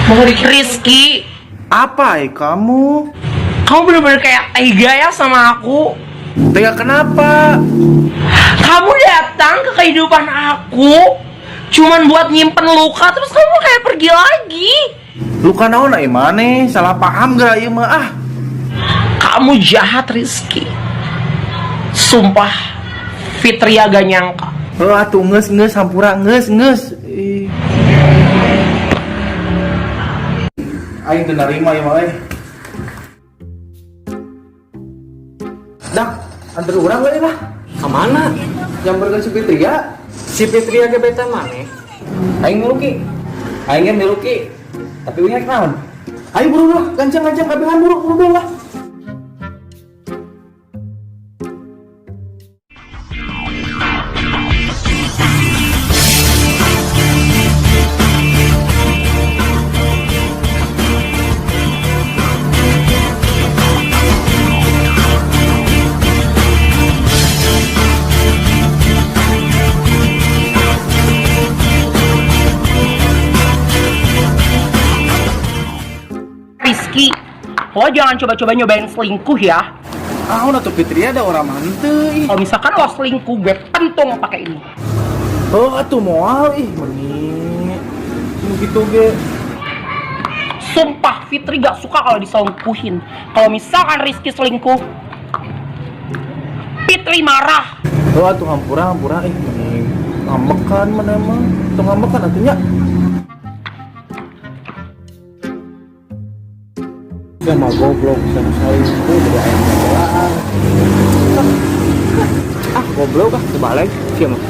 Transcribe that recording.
Rizky, Apa kamu? kamu bener-bener kayak tega ya sama aku. Tega kenapa? Kamu datang ke kehidupan aku cuman buat nyimpen luka, terus kamu kayak pergi lagi. Luka naon ai maneh? Salah paham geura ieu mah ah. Kamu jahat, Rizky. Sumpah, Fitria gak nyangka. Heuh atuh geus geus hampura geus geus. Ih. Aing teu narima ieu mah euy. Dah, anter urang we lah. Kemana? Nyamperkeun si Fitria. Si Fitria gebetan maneh? Aing milu Ki. Aing ge milu Ki. Tapi uing rek naon? Ayo buru lah, gancang-gancang kabehan buru buru lah. Rizky, lo jangan coba-coba nyobain selingkuh ya. Ah, atuh Fitria ada orang henteu ih. Kalau misalkan lo selingkuh, gue pentung pakai ini. Oh, atuh moal ih meni. Nu kitu ge. Sumpah, Fitri gak suka kalau diselingkuhin. Kalau misalkan Rizky selingkuh, Fitri marah. Oh, atuh hampura hampura ih meni ngambekan mana emang. Tong ngambekan atuh nya. Sama goblok sama selingkuh dari ayam bolaan. Ah, goblok ah, terbalik sih mah.